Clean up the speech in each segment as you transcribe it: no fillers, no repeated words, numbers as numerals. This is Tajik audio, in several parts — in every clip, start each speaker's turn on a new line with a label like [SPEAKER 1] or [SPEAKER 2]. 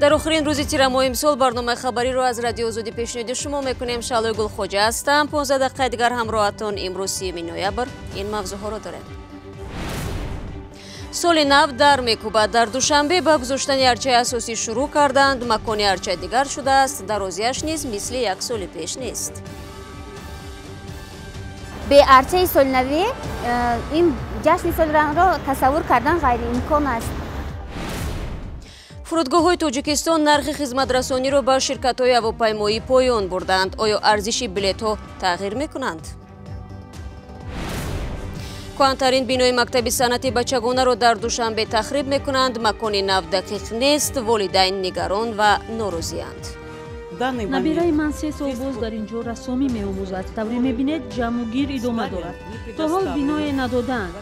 [SPEAKER 1] Дар охирин рӯзи тирамоҳи имсол барномаи хабариро аз Радиои Озодӣ пешниҳоди шумо мекунем. Шаълои Гулхоҷа ҳастам. 15 дақиқаи дигар ҳамроҳатон имрӯз 30 ноябр ин мавзӯъҳоро дорем. Соли нав дар мекӯбад. Дар Душанбе ба гузоштани арчаи асосӣ шурӯъ карданд. Макони арча дигар шудааст. Дарозиаш низ мисли як соли пеш нест.
[SPEAKER 2] Бе арчаи солинавӣ ин ҷашни солинавро тасаввур кардан ғайриимкон аст.
[SPEAKER 1] Фурудгоҳҳои Тоҷикистон нархи хизматрасониро ба ширкатҳои ҳавопаймоӣ поён бурданд. Оё арзиши билетҳо тағйир мекунанд? Кӯҳантарин бинои мактаби санъати бачагонаро дар Душанбе тахриб мекунанд. Макони нав дақиқ нест, волидайн нигарон ва норозианд.
[SPEAKER 3] Набираи ман 3 сол боз дар ин ҷо рассомӣ меомӯзад. Тавре мебинед, ҷамъугир идома дорад. То ҳол биное надодаанд.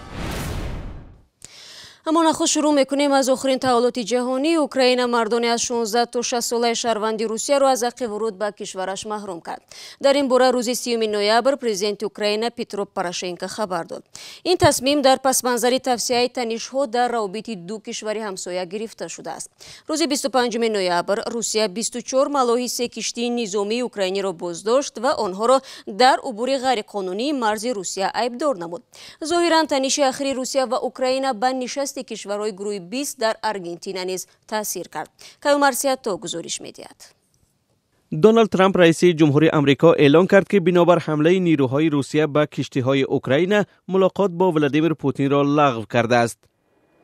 [SPEAKER 1] Аммо нахуст шурӯъ мекунем аз охирин таҳаввулоти ҷаҳонӣ. Украина мардоне аз 16 то 60 солаи шаҳрванди Русияро аз ҳаққи вуруд ба кишвараш маҳрум кард. Дар ин бора рӯзи 30 ноябр президенти Украина Петро Порошенко хабар дод. Ин тасмим дар пасманзари тавсеаи танишҳо дар равобити ду кишвари ҳамсоя гирифта шудааст. Рӯзи 25 ноябр Русия 24 малоҳи се киштии низомии украиниро боздошт ва онҳоро дар убури ғайриқонунии марзи Русия айбдор намуд. Зоҳиран таниши ахири Русия ва Украина ба нишасти кишварҳои гурӯҳи 20 дар Аргентина низ таъсир кард. Каюмар Сиятто гузориш медиҳад.
[SPEAKER 4] Доналд Трамп, раиси ҷумҳури Амрико, эълон кард, ки бинобар ҳамлаи нирӯҳои Русия ба киштиҳои Украина мулоқот бо Владимир Путинро лағв кардааст.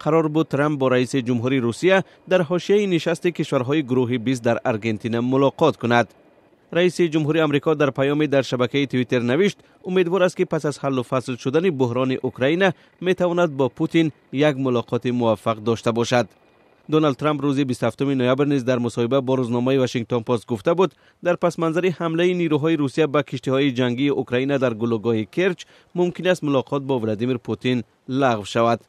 [SPEAKER 4] Қарор буд Трамп бо раиси ҷумҳури Русия дар ҳошияи нишасти кишварҳои гурӯҳи 20 дар Аргентина мулоқот кунад. Раиси ҷумҳури Амрико дар паёме дар шабакаи Твиттер навишт, умедвор аст, ки пас аз ҳаллу фасл шудани буҳрони Украина метавонад бо Путин як мулоқоти муваффақ дошта бошад. Доналд Трамп рӯзи 27 ноябр низ дар мусоҳиба бо рӯзномаи Вашингтон Пост гуфта буд, дар пасманзари ҳамлаи нирӯҳои Русия ба киштиҳои ҷангии Украина дар гулӯгоҳи Керч мумкин аст мулоқот бо Владимир Путин лағв шавад.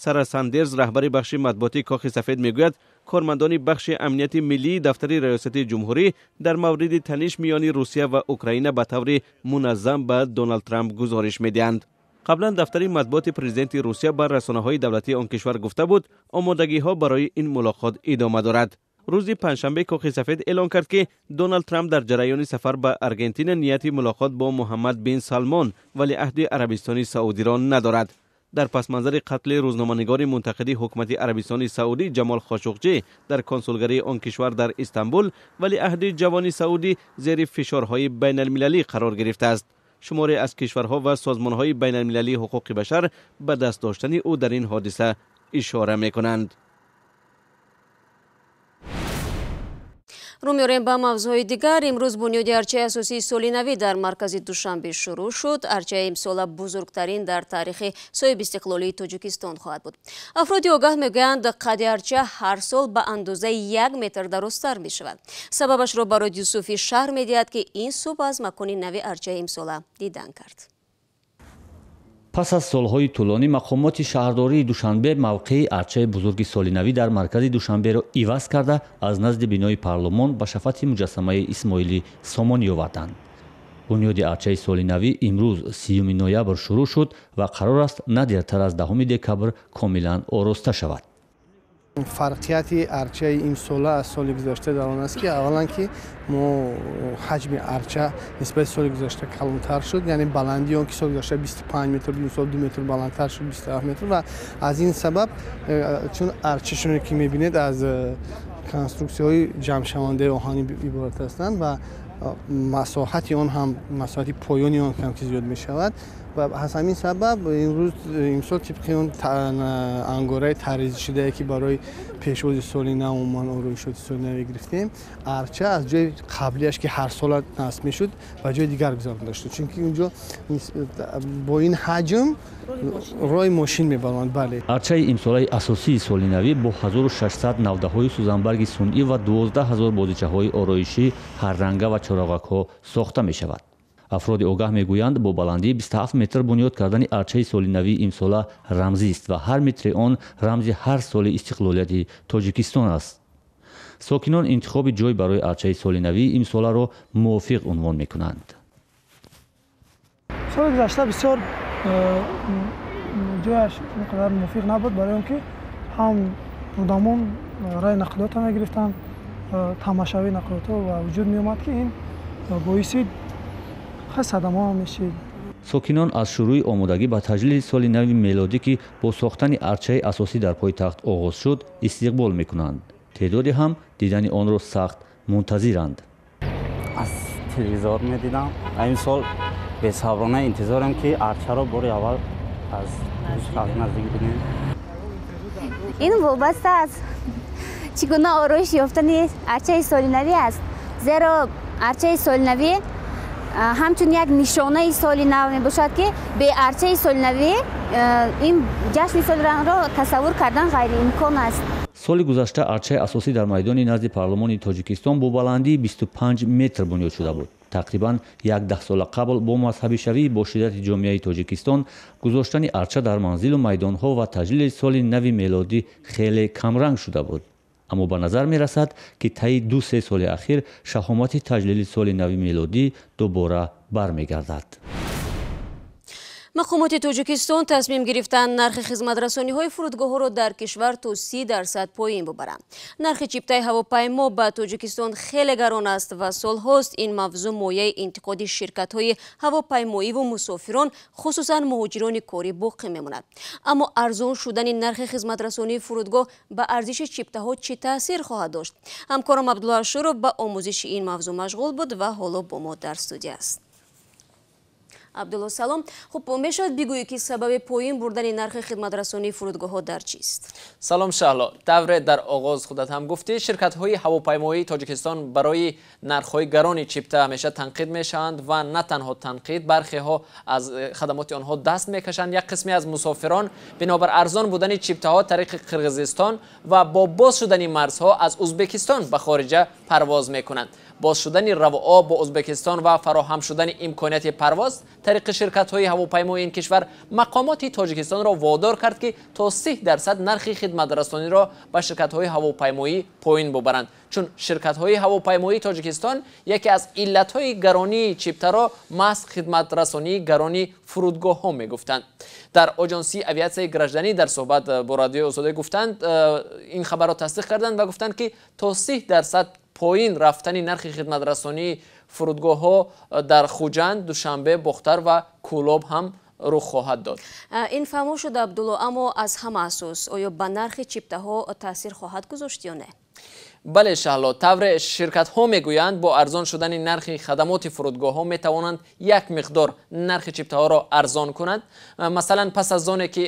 [SPEAKER 4] Сара Сандерс, раҳбари бахши матбуотии Кохи Сафед, мегӯяд, кормандони бахши амнияти миллии дафтари раёсати ҷумҳурӣ дар мавриди таниш миёни Русия ва Украина ба таври муназзам ба Доналд Трамп гузориш медиҳанд. Қаблан дафтари матбуоти президенти Русия ба расонаҳои давлатии он кишвар гуфта буд, омодагиҳо барои ин мулоқот идома дорад. Рӯзи панҷшанбе Кохи Сафед эълон кард, ки Доналд Трамп дар ҷараёни сафар ба Аргентина нияти мулоқот бо Муҳаммад бин Салмон, валиаҳди Арабистони Саудиро надорад. Дар пасманзари қатли рӯзноманигори мунтақиди ҳукумати Арабистони Саудӣ Ҷамол Хошуқҷӣ дар консулгарии он кишвар дар Истанбул, валиаҳди ҷавони Саудӣ зери фишорҳои байналмилалӣ қарор гирифтааст. Шуморе аз кишварҳо ва созмонҳои байналмилалии ҳуқуқи башар ба даст доштани ӯ дар ин ҳодиса ишора мекунанд.
[SPEAKER 1] Рӯ меорем ба мавзӯъҳои дигар. Имрӯз бунёди арчаи асосии соли навӣ дар маркази Душанбе шурӯъ шуд. Арчаи имсола бузургтарин дар таърихи соҳибистиқлолии Тоҷикистон хоҳад буд. Афроди огаҳ мегӯянд, қадди арча ҳар сол ба андозаи 1 метр дарозтар мешавад. Сабабашро Барод Юсуфӣ шарҳ медиҳад, ки ин субҳ аз макони нави арчаи имсола дидан кард.
[SPEAKER 5] Пас аз солҳои тӯлонӣ мақомоти шаҳрдории Душанбе мавқеи арчаи бузурги солинавӣ дар маркази Душанберо иваз карда, аз назди бинои парлумон ба шафати муҷассамаи Исмоили Сомонӣ оварданд. Бунёди арчаи солинавӣ имрӯз 30 ноябр шурӯъ шуд ва қарор аст на дертар аз 10 декабр комилан ороста шавад.
[SPEAKER 6] Фарқияти арчаи имсола аз соли гузашта дар он аст, ки аввалан ки мо ҳаҷми арча нисбати соли гузашта калонтар шуд, яъне баландии он ки соли гузашта 25 метр, имсол 2 метр баландтар шуд, 27 метр, ва аз ин сабаб, чун арча, чуне ки мебинед, аз конструксияҳои ҷамъшавандаи оҳанӣ иборат ҳастанд ва масоҳати он ҳам, масоҳати поёни он кам ки зиёд мешавад, ва аз ҳамин сабаб имрӯз имсол тибқи он ангораи тарризишудае, ки барои пешвози соли нав, умуман ороишоти соли наве гирифтем, арча аз ҷои қаблиаш, ки ҳар сола насб мешуд, ба ҷои дигар гузаронда шуд, чунки унҷо бо ин ҳаҷм роҳи мошин мебаромад. Бале,
[SPEAKER 5] арчаи имсолаи асосии соли навӣ бо 1600 навдаҳои сӯзанбарги сунъӣ ва 12 000 бозичаҳои ороишӣ, ҳарранга ва чароғакҳо сохта мешавад. Афроди огаҳ мегӯянд, бо баландии 27 метр бунёд кардани арчаи солинавии имсола рамзист ва ҳар метри он рамзи ҳар соли истиқлолияти Тоҷикистон аст. Сокинон интихоби ҷой барои арчаи солинавии имсоларо мувофиқ унвон мекунанд.
[SPEAKER 7] Соли гузашта бисёр ҷояш ин қадар мувофиқ набуд, барои он ки ҳам одамон рай нақлиётро мегирифтанд, Тамошавии нақлиётҳо ба вуҷуд меомад, ки ин боиси садамаҳо мешид.
[SPEAKER 5] Сокинон аз шурӯи омодагӣ ба таҷлили соли нави мелодӣ, ки бо сохтани арчаи асосӣ дар пойтахт оғоз шуд, истиқбол мекунанд. Теъдоде ҳам дидани онро сахт мунтазиранд.
[SPEAKER 8] Аз телевизор медидам. Имсол бесаброна интизорем, ки арчаро бори аввал аз наздик бинем.
[SPEAKER 2] Ин вобаста аз чӣ гуна ороиш ёфтани арчаи соли навӣ аст, зеро арчаи соли навӣ ҳамчун як нишонаи соли нав мебошад, ки бе арчаи соли навӣ ин ҷашни соли навро тасаввур кардан ғайриимкон аст.
[SPEAKER 5] Соли гузашта арчаи асосӣ дар майдони назди парлумони Тоҷикистон бо баландии 25 метр бунёд шуда буд. Тақрибан як даҳсола қабл бо мазҳабишавии бо шиддати ҷомеаи Тоҷикистон гузоштани арча дар манзилу майдонҳо ва таҷлили соли нави мелодӣ хеле камранг шуда буд. Аммо ба назар мерасад, ки таи 2-3 соли ахир шаҳомати таҷлили соли нави мелодӣ дубора бармегардад.
[SPEAKER 1] Мақомоти Тоҷикистон тасмим гирифтанд нархи хизматрасониҳои фурудгоҳҳоро дар кишвар то 30% поин бубаранд. Нархи чиптаи ҳавопаймо ба Тоҷикистон хеле гарон аст ва солҳост ин мавзӯъ мояи интиқоди ширкатҳои ҳавопаймоиву мусофирон, хусусан муҳоҷирони корӣ, боқӣ мемонад. Аммо арзон шудани нархи хизматрасонии фурудгоҳ ба арзиши чиптаҳо чӣ таъсир хоҳад дошт? Ҳамкорам Абдулло Ашуров ба омӯзиши ин мавзӯъ машғул буд ва ҳоло бо мо дар студия аст. Абдулло, салом. Хуб, мешавад бигӯӣ, ки сабаби поин бурдани нархи хидматрасонии фурудгоҳҳо дар чист?
[SPEAKER 9] Салом, Шаҳло. Тавре дар оғоз худат ҳам гуфтӣ, ширкатҳои ҳавопаймоии Тоҷикистон барои нархҳои гарони чипта ҳамеша танқид мешаванд ва на танҳо танқид, бархеҳо аз хадамоти онҳо даст мекашанд. Як қисме аз мусофирон бинобар арзон будани чиптаҳо тариқи Қирғизистон ва бо боз шудани марзҳо аз Ӯзбекистон ба хориҷа парвоз мекунанд. Боз шудани равооб бо Ӯзбекистон ва фароҳам шудани имконияти парвоз тариқи ширкатҳои ҳавопаймои ин кишвар мақомоти Тоҷикистонро водор кард, ки то 30% нархи хидматрасониро ба ширкатҳои ҳавопаймоӣ поин бубаранд, чун ширкатҳои ҳавопаймоии Тоҷикистон яке аз иллатҳои гаронии чиптаро маҳз хидматрасонии гарони фурудгоҳҳо мегуфтанд. Дар оҷонсии авиатсияи гражданӣ дар суҳбат бо Радиои Озодӣ гуфтанд, ин хабарро тасдиқ карданд ва гуфтанд, ки то 30% поин рафтани нархи хидматрасонии фурудгоҳҳо дар Хуҷанд, Душанбе, Бохтар ва Кӯлоб ҳам рух хоҳад дод.
[SPEAKER 1] Ин фаҳмо шуд, Абдулло, аммо аз ҳама асос, оё ба нархи чиптаҳо таъсир хоҳад гузошт ё не?
[SPEAKER 9] Бале, Шаҳло, тавре ширкатҳо мегӯянд, бо арзон шудани нархи хадамоти фурудгоҳҳо метавонанд як миқдор нархи чиптаҳоро арзон кунанд. Масалан, пас аз оне ки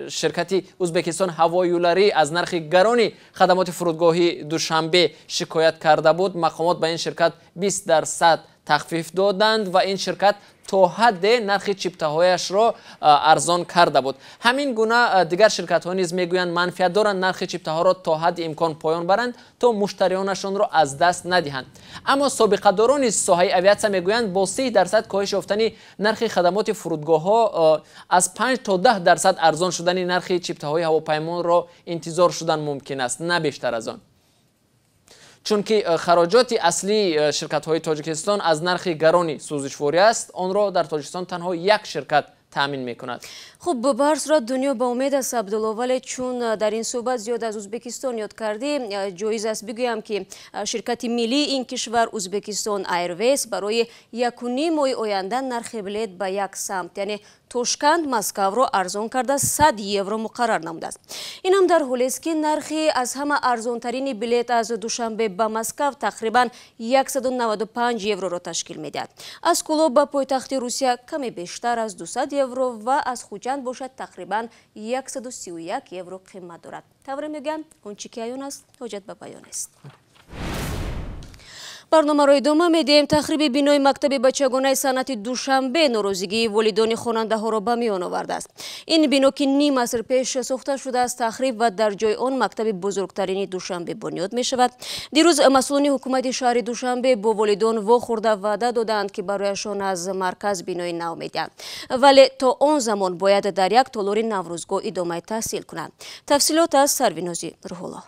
[SPEAKER 9] ширкати Ӯзбекистон ҳавоюларӣ аз нархи гарони хадамоти фурудгоҳи Душанбе шикоят карда буд, мақомот ба ин ширкат 20% тахфиф доданд ва ин ширкат то ҳадде нархи чиптаҳояшро арзон карда буд. Ҳамин гуна дигар ширкатҳо низ мегӯянд, манфиат доранд нархи чиптаҳоро то ҳадди имкон поён баранд, то муштариёнашонро аз даст надиҳанд. Аммо собиқадорони соҳаи авиатсия мегӯянд, бо 30% коҳиш ёфтани нархи хадамоти фурудгоҳҳо аз 5 то 10% арзон шудани нархи чиптаҳои ҳавопаймонро интизор шудан мумкин аст, на бештар аз он, чунки хароҷоти аслии ширкатҳои Тоҷикистон аз нархи гарони сӯзишворӣ аст. Онро дар Тоҷикистон танҳо як ширкат таъмин мекунад.
[SPEAKER 1] Хуб, ба ҳар сурат дунё ба умед аст, Абдулло, вале чун дар ин суҳбат зиёд аз Ӯзбекистон ёд кардӣ, ҷоиз аст бигӯям, ки ширкати миллии ин кишвар, Ӯзбекистон Airways, барои 1,5 моҳи оянда нархи билет ба як самт, яъне Тошканд Москваро арзон карда 100 евро муқаррар намудааст. Ин ҳам дар ҳолест, ки нархи аз ҳама арзонтарини билет аз Душанбе ба Москав тақрибан 195 евроро ташкил медиҳад. Аз Кӯлоб ба пойтахти Русия каме бештар аз 200 евро ва аз Хуҷанд бошад тақрибан 131 евро қимат дорад. Тавре мегӯянд, он чӣ ки аён аст, ҳоҷат ба баён аст. Барномаро идома медиҳем. Тахриби бинои мактаби бачагонаи санъати Душанбе норозигии волидони хонандаҳоро ба миён овардааст. Ин бино, ки ним аср пеш сохта шудааст, тахриб ва дар ҷои он мактаби бузургтарини Душанбе бунёд мешавад. Дирӯз масъулони ҳукумати шаҳри Душанбе бо волидон вохӯрда ваъда доданд, ки барояшон аз марказ бинои нав медиҳанд, вале то он замон бояд дар як толори наврӯзгоҳ идомаи таҳсил кунанд. Тафсилот аз Сарвинози Рӯҳулло.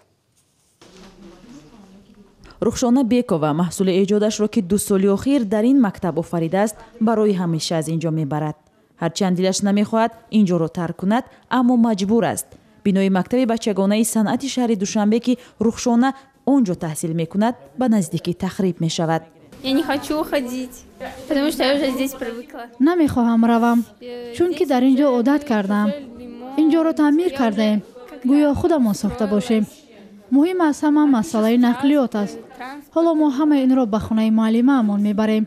[SPEAKER 10] Рухшона Бекова маҳсули эҷодашро, ки 2 соли охир дар ин мактаб офаридааст, барои ҳамеша аз ин ҷо мебарад. Ҳарчанд дилаш намехоҳад ин ҷоро тарк кунад, аммо маҷбур аст. Бинои мактаби бачагонаи санъати шаҳри Душанбе, ки Рухшона он ҷо таҳсил мекунад, ба наздикӣ тахриб мешавад.
[SPEAKER 11] Я не хочу уходить, потому что я уже здесь привыкла.
[SPEAKER 12] Намехоҳам равам, чунки дар ин ҷо одат кардаам. Ин ҷоро таъмир кардаем, гӯё худамон сохта бошем. Муҳим аз ҳама масъалаи нақлиёт аст. Ҳоло мо ҳамаи инро ба хонаи муаллимаамон мебарем.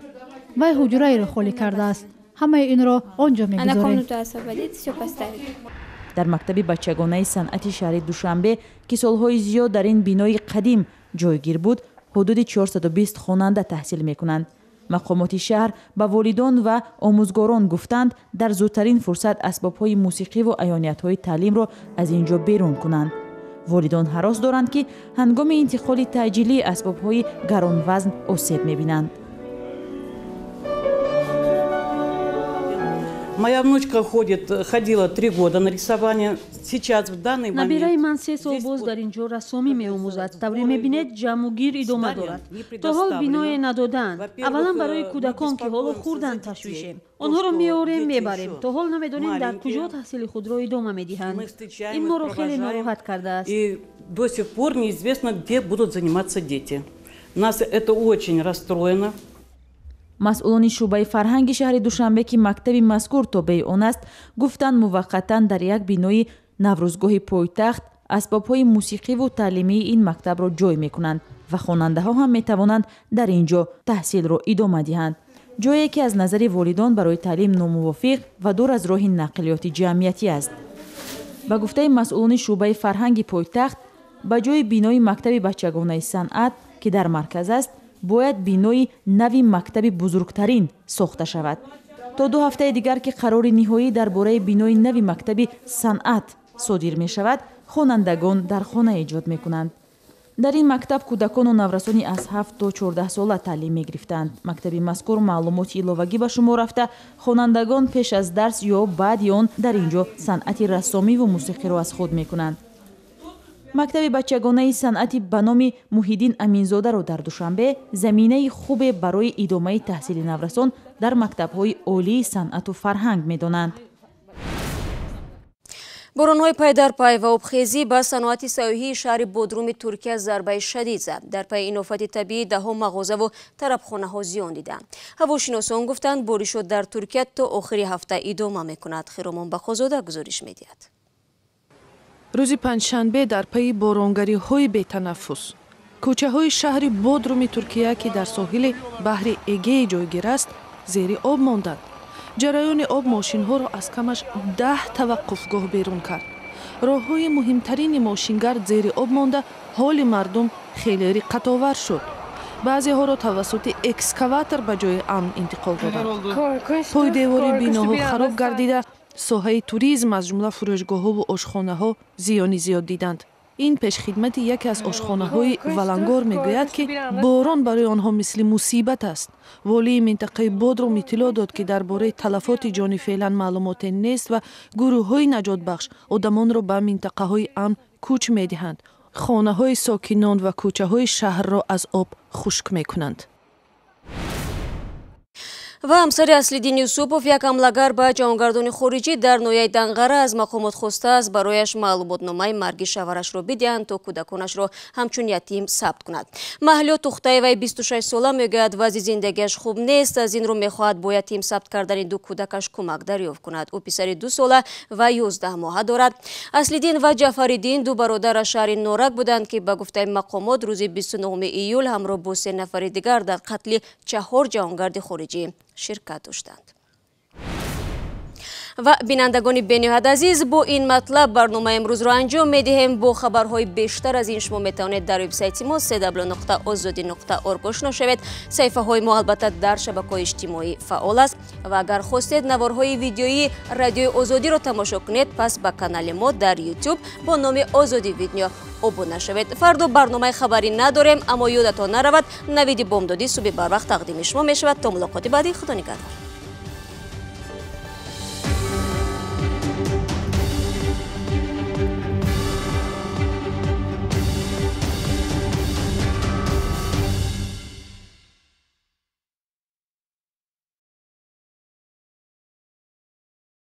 [SPEAKER 12] Вай ҳуҷраеро холӣ кардааст, ҳамаи инро он ҷо
[SPEAKER 11] Она
[SPEAKER 12] мегузорем.
[SPEAKER 11] комнату освободит, все поставит.
[SPEAKER 10] Дар мактаби бачагонаи санъати шаҳри Душанбе, ки солҳои зиёд дар ин бинои қадим ҷойгир буд, ҳудуди 420 хонанда таҳсил мекунанд. Мақомоти шаҳр ба волидон ва омӯзгорон гуфтанд, дар зудтарин фурсат асбобҳои мусиқиву аёниятҳои таълимро аз ин ҷо берун кунанд. Волидон ҳарос доранд, ки ҳангоми интиқоли таъҷилии асбобҳои гаронвазн осеб мебинанд.
[SPEAKER 13] Моя внучка ходила 3 года на рисование. Сейчас, в данный момент.
[SPEAKER 3] Набираи ман 3 сол боз дар ин ҷо рассомӣ меомӯзад. Тавре мебинед, ҷамъугир идома дорад. То ҳол биное надодаанд. Аввалан, барои кӯдакон, ки ҳоло хурданд, ташвишем. Онҳоро меорем, мебарем, то ҳол намедонем, дар куҷо таҳсили худро идома медиҳанд. Ин моро хеле нороҳат кардааст.
[SPEAKER 13] И до сих пор неизвестно, где будут заниматься дети. Нас это очень расстроено.
[SPEAKER 10] Масъулони шӯъбаи фарҳанги шаҳри Душанбе, ки мактаби мазкур тобеи он аст, гуфтанд, муваққатан дар як бинои Наврӯзгоҳи пойтахт асбобҳои мусиқиву таълимии ин мактабро ҷой мекунанд ва хонандаҳо ҳам метавонанд дар ин ҷо таҳсилро идома диҳанд, ҷое ки аз назари волидон барои таълим номувофиқ ва дур аз роҳи нақлиёти ҷамъиятӣ аст. Ба гуфтаи масъулони шӯъбаи фарҳанги пойтахт, ба ҷои бинои мактаби бачагонаи санъат, ки дар марказ аст, бояд бинои нави мактаби бузургтарин сохта шавад. То 2 ҳафтаи дигар, ки қарори ниҳоӣ дар бораи бинои нави мактаби санъат содир мешавад, хонандагон дар хона эҷод мекунанд. Дар ин мактаб кӯдакону наврасони аз 7 то 14 сола таълим мегирифтанд. Мактаби мазкур маълумоти иловагӣ ба шумор рафта, хонандагон пеш аз дарс ё баъди он дар ин ҷо санъати рассомиву мусиқиро аз худ мекунанд. Мактаби бачагонаи санъати ба номи Муҳиддин Аминзодаро дар Душанбе заминаи хубе барои идомаи таҳсили наврасон дар мактабҳои олии санъату фарҳанг медонанд.
[SPEAKER 1] Боронҳои пайдарпай ва обхезӣ ба саноати сайёҳии шаҳри Бодруми Туркия зарбаи шадид зад. Дар пайи ин офати табиӣ даҳҳо мағозаву тарабхонаҳо зиён диданд. Ҳавошиносон гуфтанд, боришот дар Туркия то охири ҳафта идома мекунад. Хиромон Бақозода гузориш медиҳад.
[SPEAKER 14] Рӯзи панҷшанбе дар пайи боронгариҳои бетанаффус кӯчаҳои шаҳри Бодруми Туркия, ки дар соҳили баҳри Эгей ҷойгир аст, зери об монданд. Ҷараёни об мошинҳоро аз камаш 10 таваққуфгоҳ берун кард. Роҳҳои муҳимтарини мошингард зери об монда, ҳоли мардум хеле риққатовар шуд. Баъзеҳоро тавассути экскаватор ба ҷои амн интиқол доданд. Пойдевори биноҳо хароб гардида, соҳаи туризм, аз ҷумла фурӯшгоҳҳову ошхонаҳо, зиёни зиёд диданд. Ин пешхидмати яке аз ошхонаҳои Валангор мегӯяд, ки борон барои онҳо мисли мусибат аст. Волии минтақаи Бодрум иттилоъ дод, ки дар бораи талафоти ҷонӣ феълан маълумоте нест ва гурӯҳҳои наҷотбахш одамонро ба минтақаҳои амн кӯч медиҳанд, хонаҳои сокинон ва кӯчаҳои шаҳрро аз об хушк мекунанд.
[SPEAKER 1] Ва ҳамсари Аслиддин Юсупов, як ҳамлагар ба ҷаҳонгардони хориҷӣ дар ноҳияи Данғара, аз мақомот хостааст, барояш маълумотномаи марги шавҳарашро бидиҳанд, то кӯдаконашро ҳамчун ятим сабт кунад. Маҳлиё Тухтаеваи 26 сола мегӯяд, вазъи зиндагиаш хуб нест, аз ин рӯ мехоҳад бо ятим сабт кардани ду кӯдакаш кӯмак дарёфт кунад. Ӯ писари 2 сола ва 11 моҳа дорад. Аслиддин ва Ҷаъфариддин ду бародар аз шаҳри Норак буданд, ки ба гуфтаи мақомот рӯзи 29 июл ҳамроҳ бо се нафари дигар дар қатли чаҳор ҷаҳонгарди хориҷӣ ширкат доштанд. Ва бинандагони бениҳоят азиз, бо ин матлаб барномаи имрӯзро анҷом медиҳем. Бо хабарҳои бештар аз ин шумо метавонед дар вебсайти мо cw.ozodi.org ошно шавед. Саҳифаҳои мо албатта дар шабакаҳои иҷтимоӣ фаъол аст ва агар хостед наворҳои видеоии Радиои Озодиро тамошо кунед, пас ба канали мо дар Ютуб бо номи Озодӣ Видео обуна шавед. Фардо барномаи хабарӣ надорем, аммо ёдатон наравад, Навиди бомдодӣ субҳи барвақт тақдими шумо мешавад. То мулоқоти баъдӣ, худо нигаҳдор.